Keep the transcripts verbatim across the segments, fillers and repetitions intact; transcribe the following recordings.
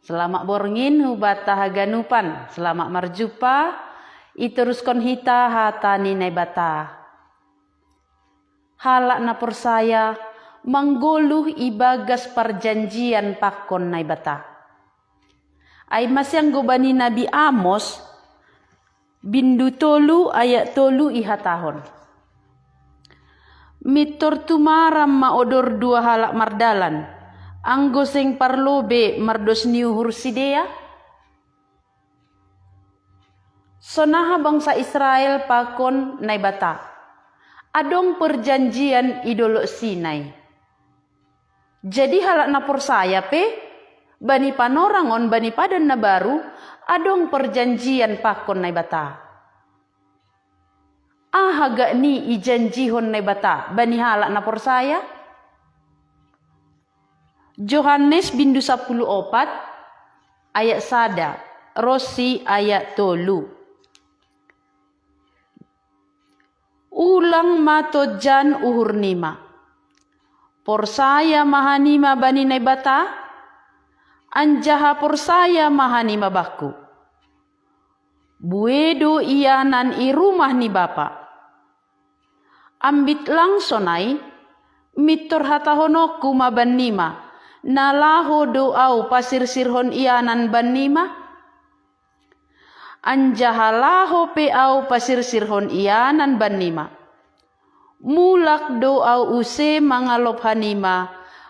Selamat borngin hubata haganupan, selamat marjumpa. Iteruskon hita hata ni Naibata. Halak na porsaya manggoluh ibagas parjanjian pakon Naibata. Ai masianggo bani Nabi Amos, bindu tolu ayat tolu ihatahon: Mittor tumaram ma odor dua halak mardalan, anggo seng parlobe mardos ni uhur sidea? Sonaha bangsa Israel pakon Naibata, adong perjanjian i dolok Sinai. Jadi halak na porsaya pe, bani panorang on, bani padan na baru, adong perjanjian pakon Naibata. Aha gak ni ijanjihon Naibata bani halak na porsaya? Johannes bindu sapuluh opat ayat sada ro si ayat tolu. Ulang ma tonjan uhur nima. Porsaya ma hanima bani Naibata, anjaha porsaya ma hanima bangku. Bue do ianan i rumah ni Bapa. Ambit lang sonai, mintor hatahononku ma bannima, na laho do au pasirsirhon ianan bannima? Anjaha laho pe au pasirsirhon ianan bannima, mulak do au use mangalop hanima,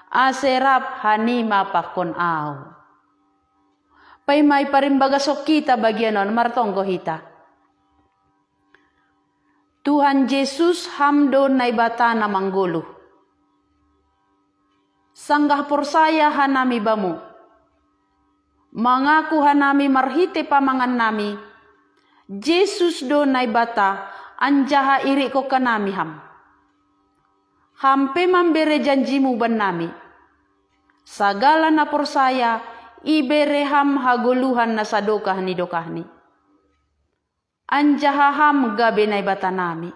ase rap hanima pakon au. Paima iparimbagas hita bagian on, martonggo hita. Tuhan Jesus, Ham do Naibata na manggoluh. Sanggah porsaya hanami Bamu, mangaku hanami marhite pamangannami, Jesus do Naibata, anjaha irikkon hanami Ham. Ham pe mambere janji-Mu bannami. Sagala na porsaya, ibere Ham hagoluhan na sadokah ni dokahni. Anjaha Ham gabe Naibatanami.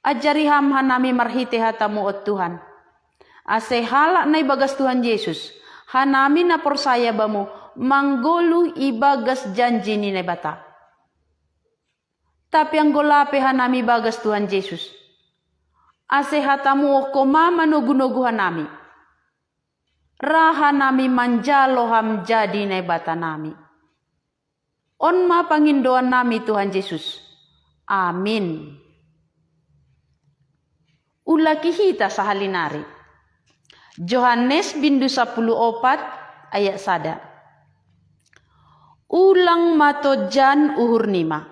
Ajari Ham hanami marhite hata-Mu, o Tuhan, ase halak na ibagas Tuhan Jesus, hanami na porsaya Bamu, manggoluh ibagas janji ni Naibata. Tapi anggo lape hanami ibagas Tuhan Jesus, ase hata-Mu okkon ma manogunogu hanami, ra hanami manjalo Ham jadi Naibatanami. On ma pangindoannami, Tuhan Jesus. Amin. Ulaki hita sahali nari. Johannes bindu sapuluh opat ayat sada. Ulang ma tonjan uhur nima.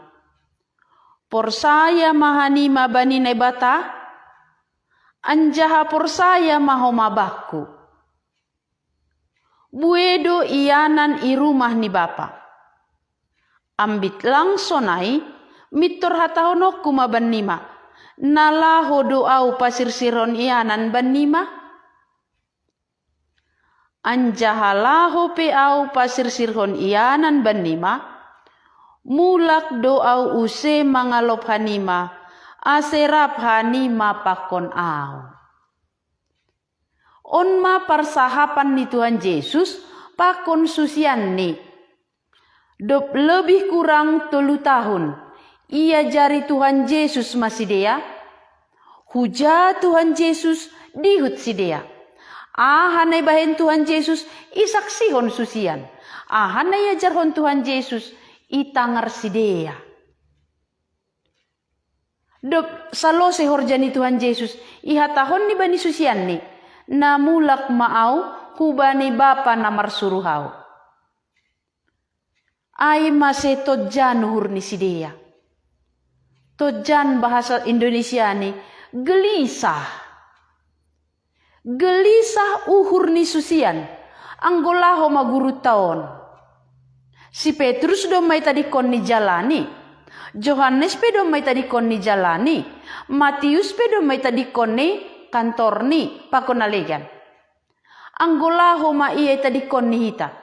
Porsaya ma hanima bani Naibata, anjaha porsaya ma homa bangku. Bue do ianan i rumah ni Bapa. Ambit lang sonai, mintor hatahononku ma bannima, na laho do au pasirsirhon ianan bannima? Anjaha laho pe au pasirsirhon ianan bannima, mulak do au use mangalop hanima, ase rap hanima pakon au. On ma parsahapan ni Tuhan Jesus pakon susianni. Dob lebih kurang tolu tahun iajari Tuhan Jesus ma sidea, huja Tuhan Jesus dihut sidea. Aha na ibahen Tuhan Jesus isaksihon susian. Aha na iajarhon Tuhan Jesus itangar sidea. Dob salose horja ni Tuhan Jesus, ihatahonni bani susianni, na mulak ma au hubani Bapa na marsuruh au. Ai mase tonjan uhur ni sidea. Tonjan bahasa Indonesiani gelisah. Gelisah uhur ni susian, anggo laho ma gurunta on. Si Petrus domma itadingkon ni jalani, Johannes pe domma itadingkon ni jalani, Matius pe domma itadingkon ni kantorni pakon na legan. Anggo laho ma ia itadingkon ni hita,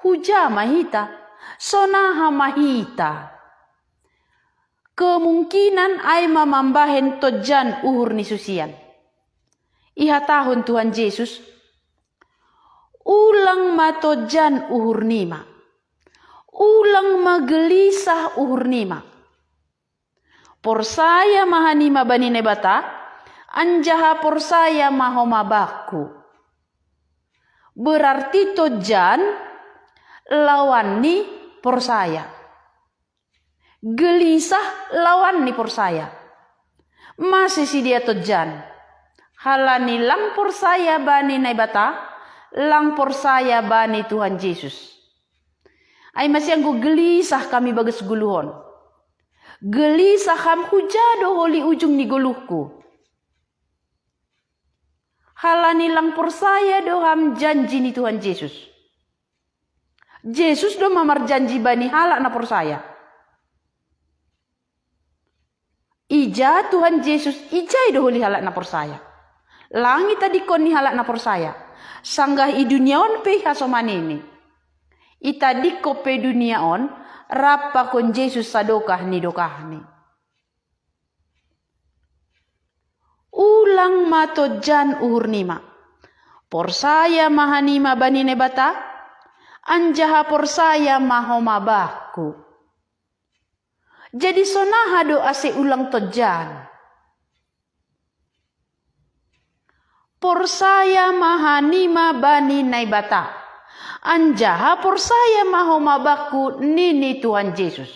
huja ma hita, sonaha ma hita? Kemungkinan ai ma mambahen tonjan uhur ni susian. Ihatahon Tuhan Jesus, ulang Ulang ma tojjan uhurnima. Ulang ma gelisah uhurnima. Porsaya ma hanima bani Naibata, anjaha porsaya ma homa bakku. Berarti tojjan lawanni porsaya. Gelisah lawanni porsaya. Mase sidea tojjan? Halani lang porsaya bani Naibata, lang porsaya bani Tuhan Jesus. Ai mase anggo gelisah hami bagas goluhon. Gelisah ham huja do holi ujung ni goluhku. Halani lang porsaya do ham janji ni Tuhan Jesus. Jesus do ma marjanji bani halak na porsaya. Ija Tuhan Jesus, ijai do holi halak na porsaya. Lang itadingkon ni halak na porsaya. Sanggah i dunia on pe i hasomanini. Itadingkon pe dunia on, rap pakon Jesus sadokah ni dokahni. Ulang ma tojjan uhurnima. Porsaya ma hanima bani Naibata, anjaha porsaya ma homa bakku. Jadi sonaha do ase ulang tojjan? Porsaya ma hanima bani Naibata, anjaha porsaya ma homa bakku, nini Tuhan Jesus.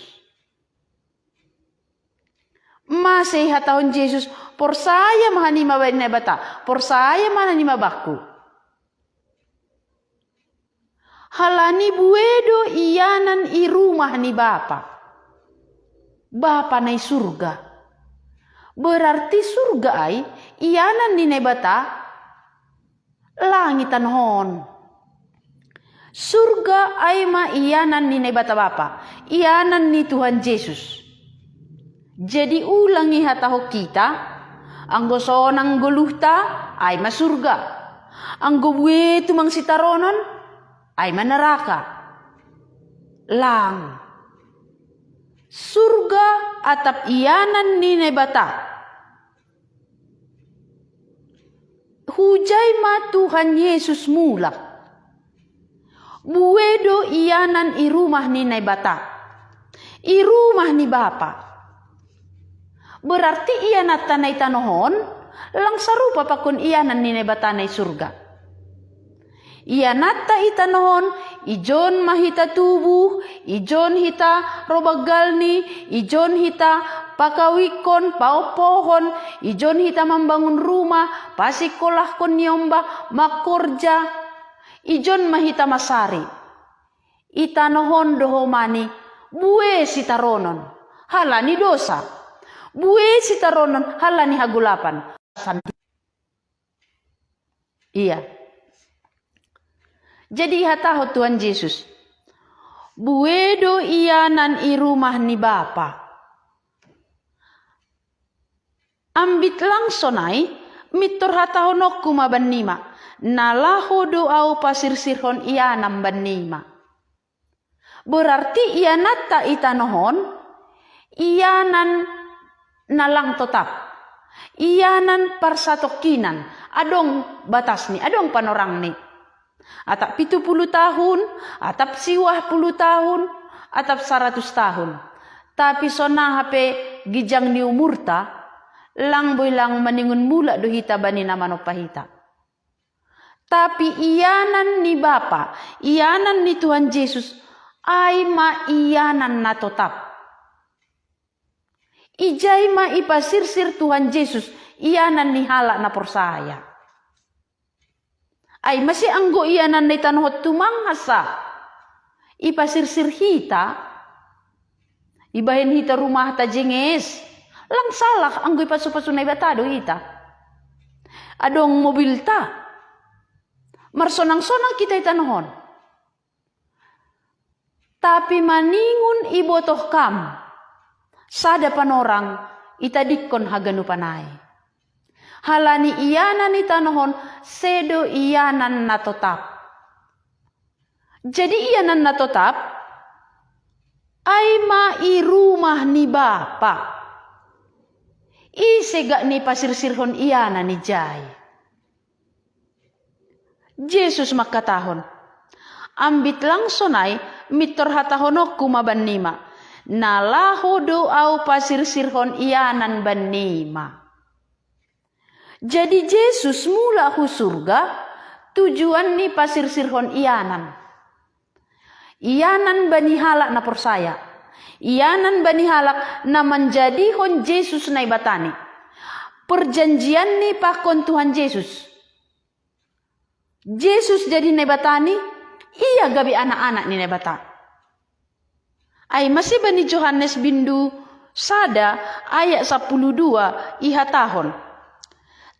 Mase ihatahon Jesus, porsaya ma hanima bani Naibata, porsaya ma hanima bakku. Halani buei do ianan i rumah ni Bapa. Bapa na i surga. Berarti surga ai ianan ni Naibata, langit tanoh on. Surga ai ma ianan ni Naibata Bapa, ianan ni Tuhan Jesus. Jadi ulang ihatahon hita, anggo sonang goluhta, ai ma surga. Anggo buei tumang sitaronon, ai ma naraka. Lang. Surga atap ianan ni Naibata. Hujai ma Tuhan Jesus mulak. Buei do ianan i rumah ni Naibata, i rumah ni Bapa. Berarti iananta na i tanoh on lang sarupa pakon ianan ni Naibata na i surga. Iananta i tanoh on, ijon ma hita tubuh, ijon hita ro banggalni, ijon hita pakawingkon, paompohon, ijon hita mambangun rumah, pasingkolahkon ni omba, mangkorja, ijon ma hita mansari. I tanoh on do homani buei sitaronon halani dosa, buei sitaronon halani hagolapan. Ia. Jadi ihatahon Tuhan Jesus, buei do ianan i rumah ni Bapa. Ambit lang sonai, mintor hatahononku ma bannima, na laho do ahu pasirsirhon ianan bannima. Berarti iananta i tanoh on, ianan na lang totap, ianan parsatongkinan, adong batasni, adong panorangni. Atap pitu puluh tahun, atap siwah puluh tahun, atap saratus tahun. Tapi sonaha pe ginjang ni umurta, lang boi lang maningon mulak do hita bani na manompa hita. Tapi ianan ni Bapa, ianan ni Tuhan Jesus, ai ma ianan na totap. Ijai ma ipasirsir Tuhan Jesus ianan ni halak na porsaya. Ai mase anggo ianan na i tanoh on tumang hansa ipasirsir hita, ibahen hita rumahta jenges, lang salah anggo ipasupasu Naibata do hita. Adong mobilta, marsonang-sonang hita i tanoh on. Tapi maningon ibotoh kam sada panorang itadingkon haganupan ai. Halani ianan i tanoh on sedo ianan na totap. Jadi ianan na totap ai ma i rumah ni Bapa. Ise gak ni pasirsirhon ianan ijai? Jesus mangkatahon, Ambit lang sonai, mittor hatahononku ma bannima, na laho do au pasirsirhon ianan bannima. Jadi Jesus mulak hu surga, tujuan ni pasirsirhon ianan. Ianan bani halak na porsaya. Ianan bani halak na manjadihon Jesus Naibatani. Perjanjian ni pakon Tuhan Jesus. Jesus jadi Naibatani, ia gabe anak-anak ni Naibata. Ai mase bani Johannes bindu sada ayat sapuluh dua ihatahon.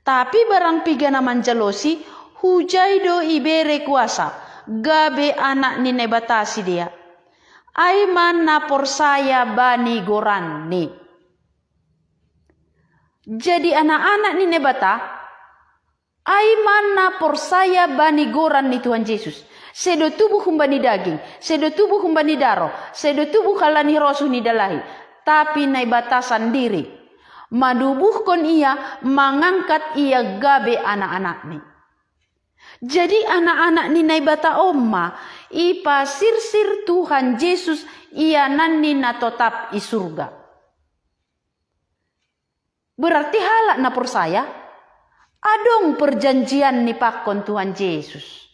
Tapi barang piga na manjalosi, hujai do ibere kuasa, gabe anak ni Naibata sidea. Ai ma na porsaya bani goranni. Jadi anak-anak ni Naibata, ai ma na porsaya bani goran ni Tuhan Jesus. Sedo tubuh humbani daging, sedo tubuh humbani daroh, sedo tubuh halani rosuh ni dalahi. Tapi Naibata sandiri manubuhkon ia, mangangkat ia gabe anak-anakni. Jadi anak-anak ni Naibata on ma ipasirsir Tuhan Jesus iananni na totap i surga. Berarti halak na porsaya, adong perjanjian ni pakon Tuhan Jesus.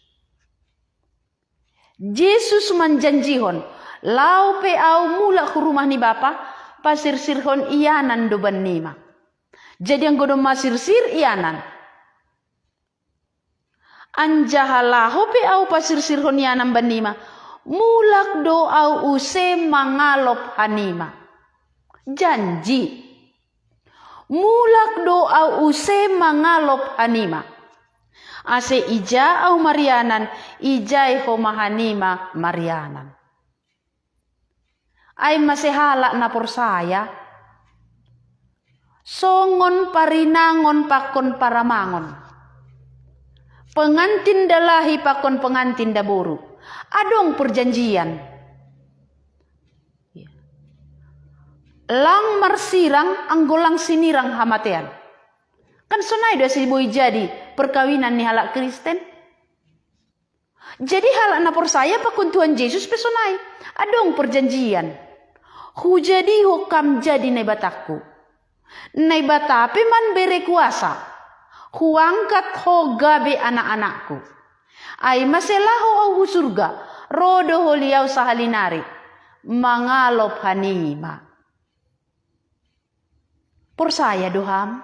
Jesus manjanjihon, laho pe au mulak hu rumah ni Bapa, pasirsirhon ianan do bannima. Jadi anggo domma sirsir ianan. Anjaha laho pe au pasirsirhon ianan bannima, mulak do au use mangalop hanima. Janji. Mulak do au use mangalop hanima. Ase ija au marianan, ijai homa hanima marianan. Ai mase halak na porsaya. Songon parinangon pakon paramangon. Pengantin dalahi pakon pengantin daboru. Adong perjanjian. Lang marsirang anggo lang sinirang hamatean. Kan sonai do ase boi jadi perkawinan ni halak Kristen. Jadi halak na porsaya pakon Tuhan Jesus pe sonai. Adong perjanjian. Hujadihon kam jadi Naibatangku. Naibata pe mambere kuasa. Huangkat ho gabe anak-anakku. Ai mase laho au hu surga, ro do holi au sahali nari. Mangalop hanima. Porsaya do ham?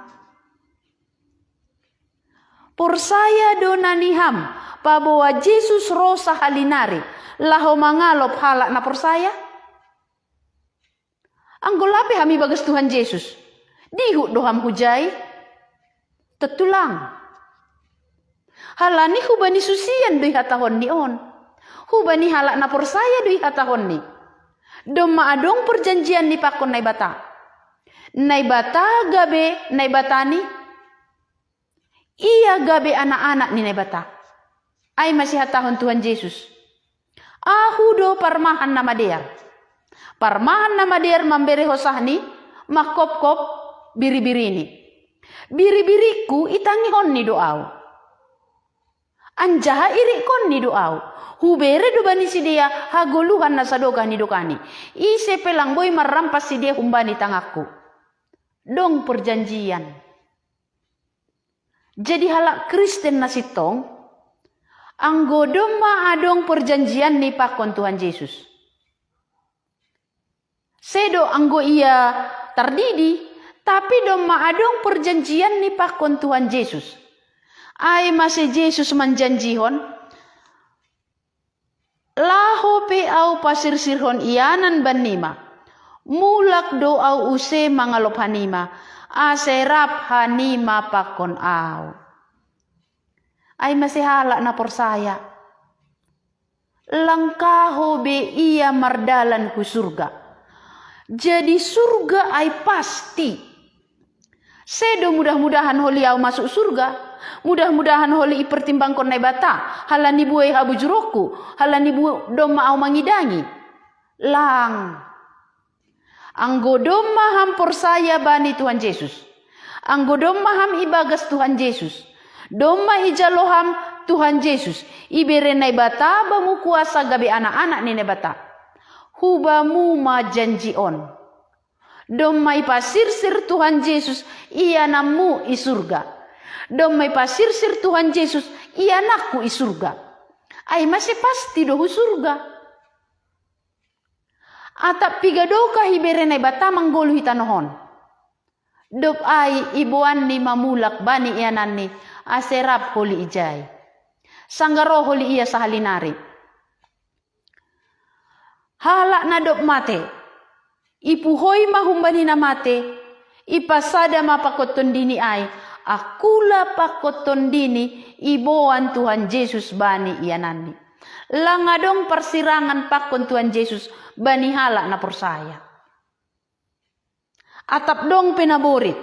Porsaya do na niham, paboa Jesus ro sahali nari, laho mangalop halak na porsaya? Anggo lape ham ibagas Tuhan Jesus, dihut do ham hujai? Tentu lang. Halani hubani susian do ihatahonni on. Hubani halak na porsaya do ihatahonni. Domma adong perjanjian ni pakon Naibata. Naibata gabe Naibatani, ia gabe anak-anak ni Naibata. Ai mase hatahon Tuhan Jesus. Ahu do parmahan na madear. Parmahan na madear mambere hosahni, mangkopkop biribirini. Biribirikku itangihonni do au. Anjaha irikkonni do au. Hubere do bani sidea hagoluhan na sadokah ni dokahni. Ise pe lang boi marrampas sidea humbani tangangku. Dong perjanjian. Jadi halak Kristen na sintong, anggo domma adong perjanjian ni pakon Tuhan Jesus. Sedo anggo ia tardidi, tapi domma adong perjanjian ni pakon Tuhan Jesus. Ai mase Jesus manjanjihon, laho pe au pasirsirhon ianan bannima, mulak do au use mangalop hanima, ase rap hanima pakon au. Ai mase halak na porsaya. Langkaho be ia mardalan hu surga. Jadi surga ai pasti. Sedo mudah-mudahan holi au masuk surga. Mudah-mudahan holi ipertimbangkon Naibata. Halani buei habujuronku. Halani bu domma au mangidangi. Lang. Anggo domma ham porsaya bani Tuhan Jesus. Anggo domma ham ibagas Tuhan Jesus. Domma ijalo ham Tuhan Jesus, ibere Naibata bamu kuasa gabe anak-anak ni Naibata. Hubamu ma janji on. Domma ipasirsir Tuhan Jesus ianammu i surga. Domma ipasirsir Tuhan Jesus ianakku i surga. Ai mase pasti do hu surga. Atap piga dokah ibere Naibata manggoluhi tanohon. Dob ai iboanni ma mulak bani iananni, ase rap holi ijai. Sanggah ro holi ia sahalinari. Halak na dob mate, ipuhoi ma humbani na mate, ipasada ma pakon tondini ai, akula pakon tondini iboan Tuhan Jesus bani iananni. Lang adong parsirangan pakon Tuhan Jesus bani halak na porsaya. Atap dong pe na borit,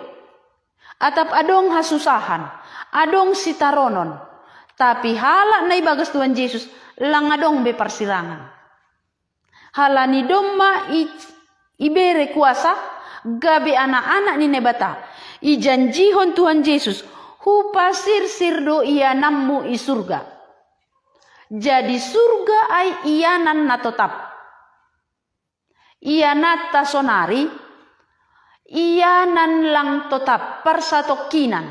atap adong hasusahan, adong sitaronon, tapi halak na ibagas Tuhan Jesus lang adong be parsirangan. Halani domma i, ibere kuasa gabe anak-anak ni Naibata, ijanjihon Tuhan Jesus, hupasirsir do ianammu i surga. Jadi surga ai ianan na totap. Iananta sonari, ianan lang totap parsatongkinan.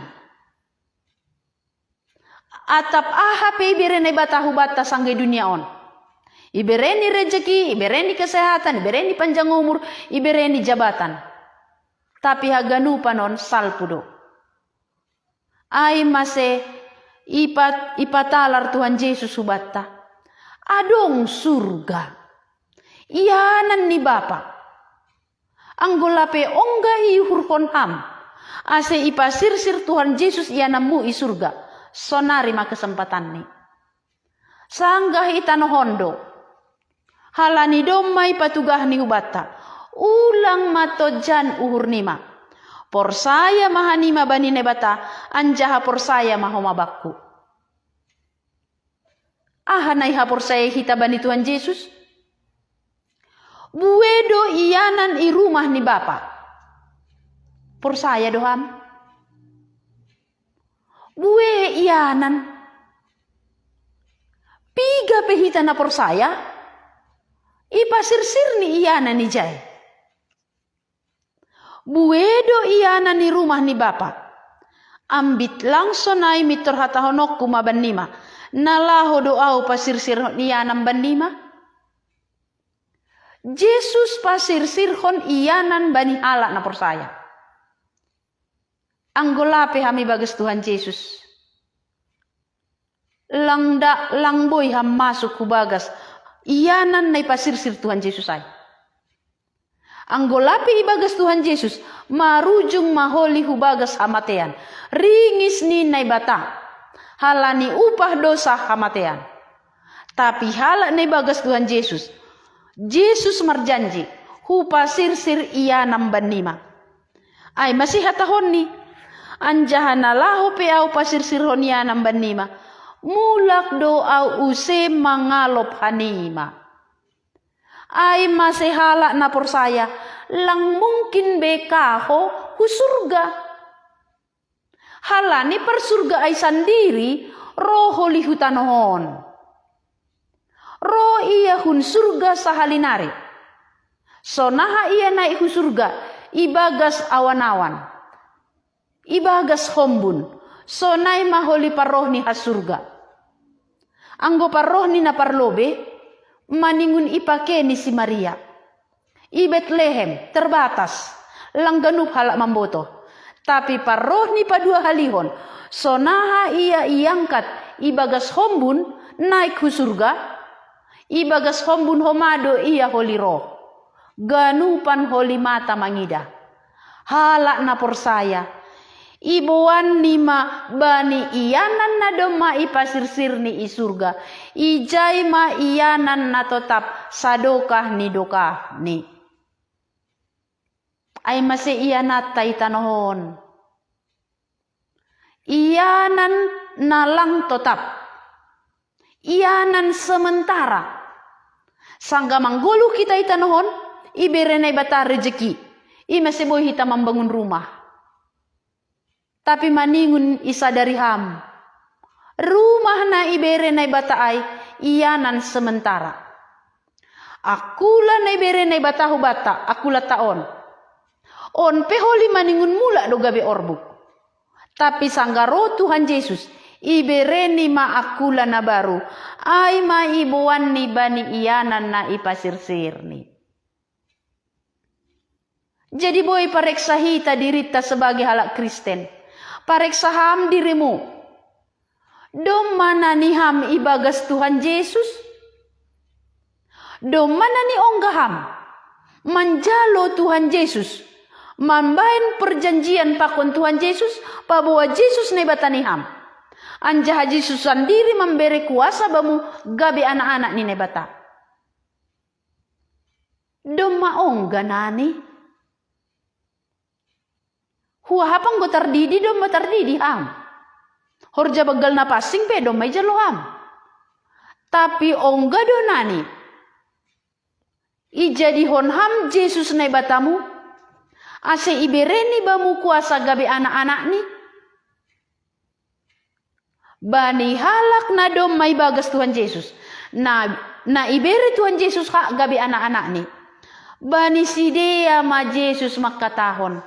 Atap aha pe ibere Naibata hubanta sanggah i dunia on. Ibereni rejeki, ibereni kesehatan, ibereni panjang umur, ibereni jabatan. Tapi haganupan on salpu do. Ai mase ipat, ipatalar Tuhan Jesus hubanta. Adong surga. Ianan ni Bapa. Anggo lape ongga iuhurhon ham, ase ipasirsir Tuhan Jesus ianammu i surga, sonari ma kesempatanni. Sanggah i tanohon do. Halani domma ipatugahni hubanta, ulang ma tonjan uhurnima. Porsaya ma hanima bani Naibata, anjaha porsaya ma homa bakku. Aha na ihaporsayai hita bani Tuhan Jesus? Bue do ianan i rumah ni Bapa. Porsaya do ham? Bue ianan. Piga pe hita na porsaya, ipasirsir ni ianan ijai. Bue do ianan i rumah ni Bapa. Ambit lang sonai mintor hatahononku ma bannima, na laho do au pasirsirhon ianan bannima? Jesus pasirsirhon ianan bani halak na porsaya. Anggo lape ham ibagas Tuhan Jesus, lang da, lang boi ham masuk hubagas ianan na ipasirsir Tuhan Jesus ai. Anggo lape ibagas Tuhan Jesus, marujung ma holi hubagas hamatean, ringis ni Naibata, halani upah dosa hamatean. Tapi halak na ibagas Tuhan Jesus, Jesus marjanji, hupasirsir ianan bannima. Ai mase hatahonni, anjaha na laho pe au pasirsirhon ianan bannima, mulak do au use mangalop hanima. Ai mase halak na porsaya, lang mungkin be ka ho hu surga. Halani parsurga ai sandiri ro holi hu tanohon. Ro ia hun surga sahalinari. Sonaha ia naik hu surga, ibagas awan-awan, ibagas hombun, sonai ma holi parroh ni hasurga. Anggo parroh ni na parlobei, maningon ipakei ni si Maria. I Betlehem, terbatas, lang ganup halak mambotoh. Tapi parroh ni paduahalihon, sonaha ia iangkat ibagas hombun naik hu surga, ibagas hombun homa do ia holi roh. Ganupan holi mata mangida. Halak na porsaya, iboanni ma bani ianan na domma ipasirsirni i surga, ijai ma ianan na totap sadokah ni dokahni. Ai mase iananta i tanohon. Ianan na lang totap. Ianan sementara. Sanggah manggoluh hita i tanohon, ibere Naibata rejeki. I mase boi hita mambangun rumah. Tapi maningon isadari ham, Rumah na ibere Naibata ai ianan sementara. Akula na ibere Naibata hubata, akula ta on. On pe holi maningun mulak do gabe orbuk. Tapi sangga ro Tuhan Jesus, ibereni ma akula na baru, ai ma iboanni bani ianan na ipasirsirni. Jadi boi pareksa hita dirinta sebagai halak Kristen. Pareksa ham dirimu. Domma na ni ham ibagas Tuhan Jesus? Domma na ni ongga ham manjalo Tuhan Jesus, mambaen perjanjian pakon Tuhan Jesus, paboa Jesus Naibata ni ham. Anjaha Jesus sandiri mambere kuasa bamu gabe anak-anak ni Naibata. Domma ongga nani. Huahap anggo tardidi domma tardidi ham. Horja banggal na pansing pe domma ijalo ham. Tapi ongga do nani. Ijadihon ham Jesus Naibatamu, ase ibereni bamu kuasa gabe anak-anakni. Bani halak na domma ibagas Tuhan Jesus, na, na ibere Tuhan Jesus hak gabe anak-anakni. Bani sidea ma Jesus mangkatahon,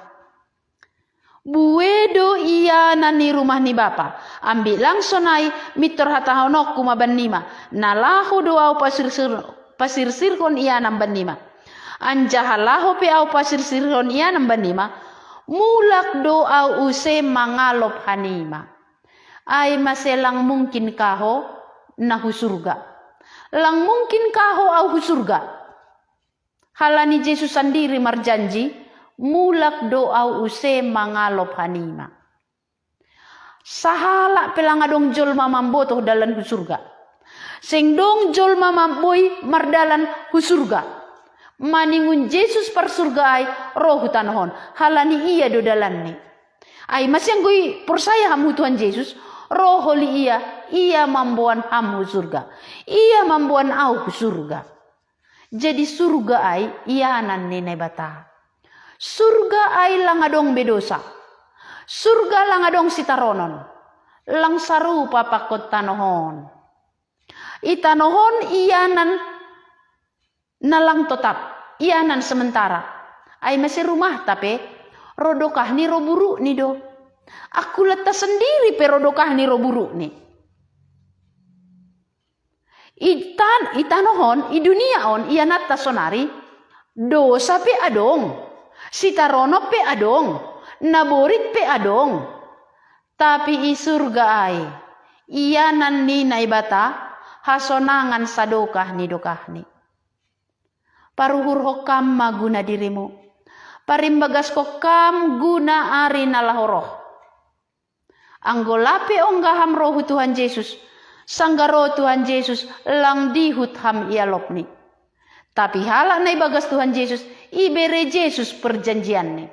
bue do ianan ni rumah ni Bapa, ambit lang sonai mintor hatahononku ma bannima, na laho do ahu pasirsir, pasirsirhon ianan bannima. Anjaha laho pe ahu pasirsirhon ianan bannima, mulak do ahu use mangalop hanima. Ai mase lang mungkin kaho na hu surga. Lang mungkin kaho ahu hu surga. Halani Jesus sandiri marjanji, mulak do ahu use mangalop hanima. Sahalak pe lang adong jolma mambotoh dalan hu surga. Seng dong jolma mamboi mardalan hu surga. Maningun Jesus parsurga ai ro hu tanoh on, halani ia do dalanni. Ai mase anggo i porsaya ham hu Tuhan Jesus, ro holi ia, ia mamboan ham hu surga. Ia mamboan ahu hu surga. Jadi surga ai ianan ni Naibata. Surga ai lang adong be dosa. Surga lang adong sitaronon. Lang sarupa pakon tanoh on. I tanoh on ianan na lang totap, ianan sementara. Ai mase rumahta pe, ro dokahni ro burukni do. Akulanta sendiri pe ro dokahni ro burukni. I tan, i tanoh on, i dunia on, iananta sonari, dosa pe adong, sitaronon pe adong, naborit pe adong. Tapi i surga ai, ianan ni Naibata, hasonangan sadokah ni dokahni. Paruhurhon kam ma guna dirimu. Parimbagaskon kam guna ari na laho roh. Anggo lape ongga ham ro hu Tuhan Jesus, sangga ro Tuhan Jesus lang dihut ham ialopni. Tapi halak na ibagas Tuhan Jesus, ibere Jesus perjanjianni.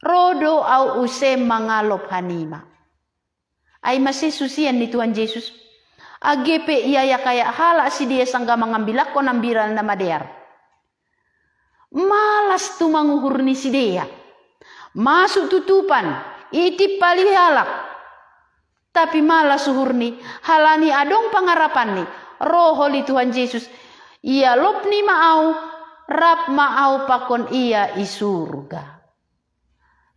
Ro do ahu use mangalop hanima. Ai mase susian ni Tuhan Jesus. Age pe iayak-ayak halak sidea sangga mangambilakkon ambiral na madear. Malas tumang uhur ni sidea. Masuk tutupan, itimpali halak. Tapi malas uhurni, halani adong pangarapanni, ro holi Tuhan Jesus, ialopni ma ahu, rap ma ahu pakon ia i surga.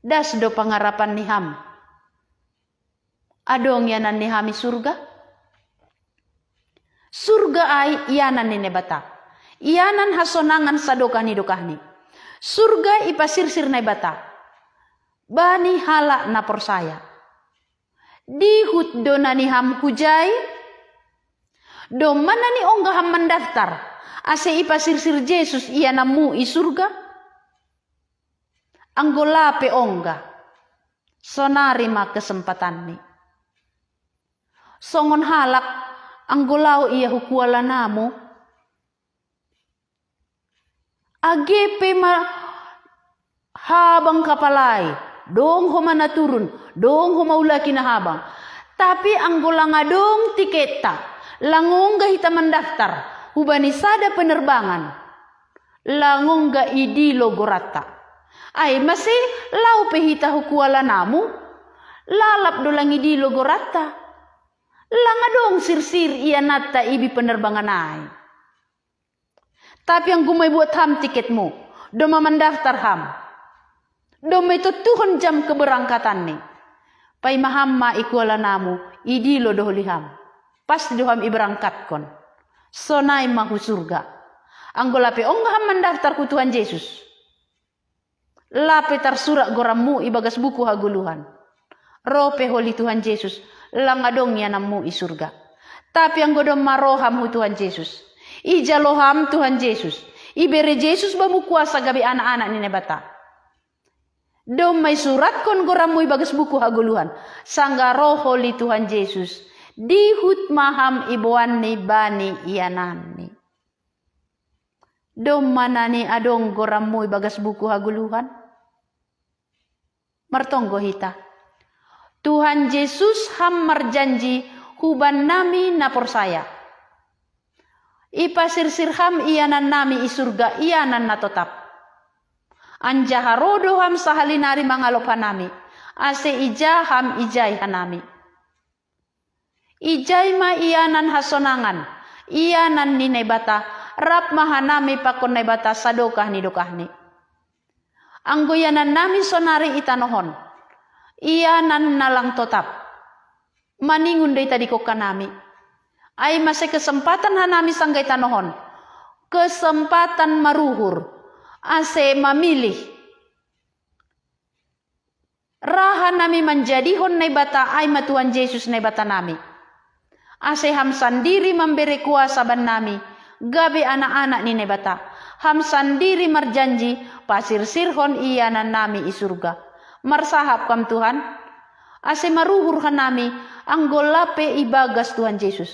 Das do pangarapan ni ham. Adong ianan ni ham i surga? Surga ai ianan ni Naibata. Ianan hasonangan sadokah ni dokahni. Surga ipasirsir Naibata. Bani halak na porsaya. Dihut do na ni ham hujai? Domma na ni ongga ham mandaftar, ase ipasirsir Jesus iananmu i surga? Anggo lape ongga, sonari ma kesempatanni. Songon halak, anggo laho ia hu kuala namu, age pe ma habang kapalai, dong homa na turun, dong homa ulaki na habang. Tapi anggo lang adong tiketta, lang ongga hita mandaftar hubani sada penerbangan, lang ongga idilo goranta. Ai mase laho pe hita hu kuala namu, lalap do lang idilo goranta. Lang adong sirsir ianatta ibi penerbangan ai. Tapi anggo mai buat ham tiketmu, domma mandaftar ham, domma itontuhon jam keberangkatanni, paima ham ma i kualanamu, idilo do holi ham, pasti do ham iberangkatkon. Sonai ma hu surga. Anggo lape ongga ham mandaftar hu Tuhan Jesus, lape tarsurat gorammu ibagas buku hagoluhan, ro pe holi Tuhan Jesus, lang adong iananmu i surga. Tapi anggo domma ro ham hu Tuhan Jesus, ijalo ham Tuhan Jesus, ibere Jesus bamu kuasa gabe anak-anak ni Naibata, domma isuratkon gorammu ibagas buku hagoluhan, sanggah ro holi Tuhan Jesus, dihut ma ham iboanni bani iananni. Domma nani adong gorammu ibagas buku hagoluhan? Martonggo hita. Tuhan Jesus ham marjanji hubannami na porsaya, ipasirsir ham ianannami i surga, ianan na totap. Anjaha ro do ham sahali nari mangalop hanami, ase ija ham ijai hanami. Ijai ma ianan hasonangan, ianan ni Naibata, rap ma hanami pakon Naibata sadokah ni dokahni. Anggo ianannami sonari i tanoh on, ianan na lang totap, maningon do itadingkon hanami. Ai mase kesempatan hanami sanggah i tanoh on, kesempatan maruhur, ase mamilih. Ra hanami manjadihon Naibata, ai ma Tuhan Jesus Naibatanami. Ase ham sandiri mambere kuasa bannami, gabe anak-anak ni Naibata. Ham sandiri marjanji pasirsirhon ianannami i surga. Marsahap kam Tuhan, ase maruhur hanami, anggo lape ibagas Tuhan Jesus.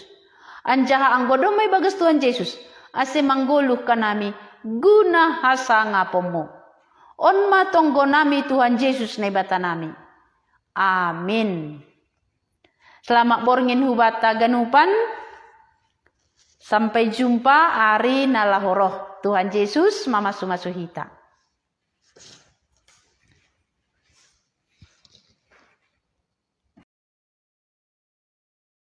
Anjaha anggo domma ibagas Tuhan Jesus, ase manggoluh hanami guna hasangaponmu. On ma tonggonami Tuhan Jesus Naibatanami. Amin. Selamat borngin hubanta ganupan. Sampai jumpa ari na laho roh. Tuhan Jesus mamasu-masu hita.